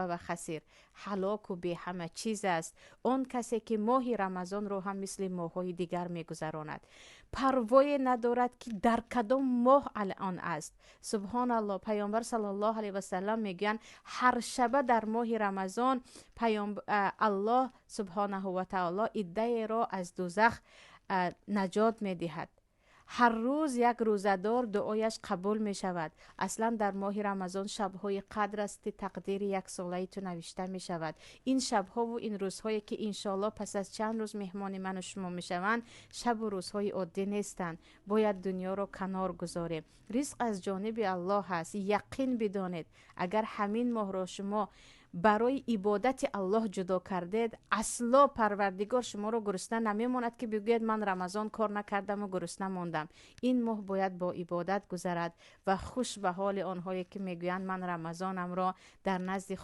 Ва хасир, ҳалоку беҳама чиз аст он касе, ки моҳи Рамазонро ҳам мисли моҳҳои дигар мегузаронад, парвое надорад, ки дар кадом моҳ алъон аст. Субҳоналлоҳ, Паёмбар саллаллоҳу алайҳи васаллам мегӯянд: ҳар шаба дар моҳи Рамазон Аллоҳ субҳонаҳу ва таоло иддаеро аз дузах наҷот медиҳад. Ҳар рӯз як рӯзадор дуояш қабул мешавад. Аслан дар моҳи Рамазон шабҳои қадр аст, ки тақдири яксолаи ту навишта мешавад. Ин шабҳову ин рӯзҳое, ки иншоаллоҳ пас аз чанд рӯз меҳмони ману шумо мешаванд, шабу рӯзҳои оддӣ нестанд. Бояд дунёро канор гузорем. Ризқ аз ҷониби Аллоҳ аст. Яқин бидонед, агар ҳамин моҳро шумо барои ибодати Аллоҳ ҷудо кардед, асло Парвардигор шуморо гурусна намемонад, ки бигӯяд: «Ман Рамазон кор накардаму гурусна мондам». Ин моҳ бояд бо ибодат гузарад ва хуш ба ҳоли онҳое, ки мегӯянд: «Ман Рамазонамро дар назди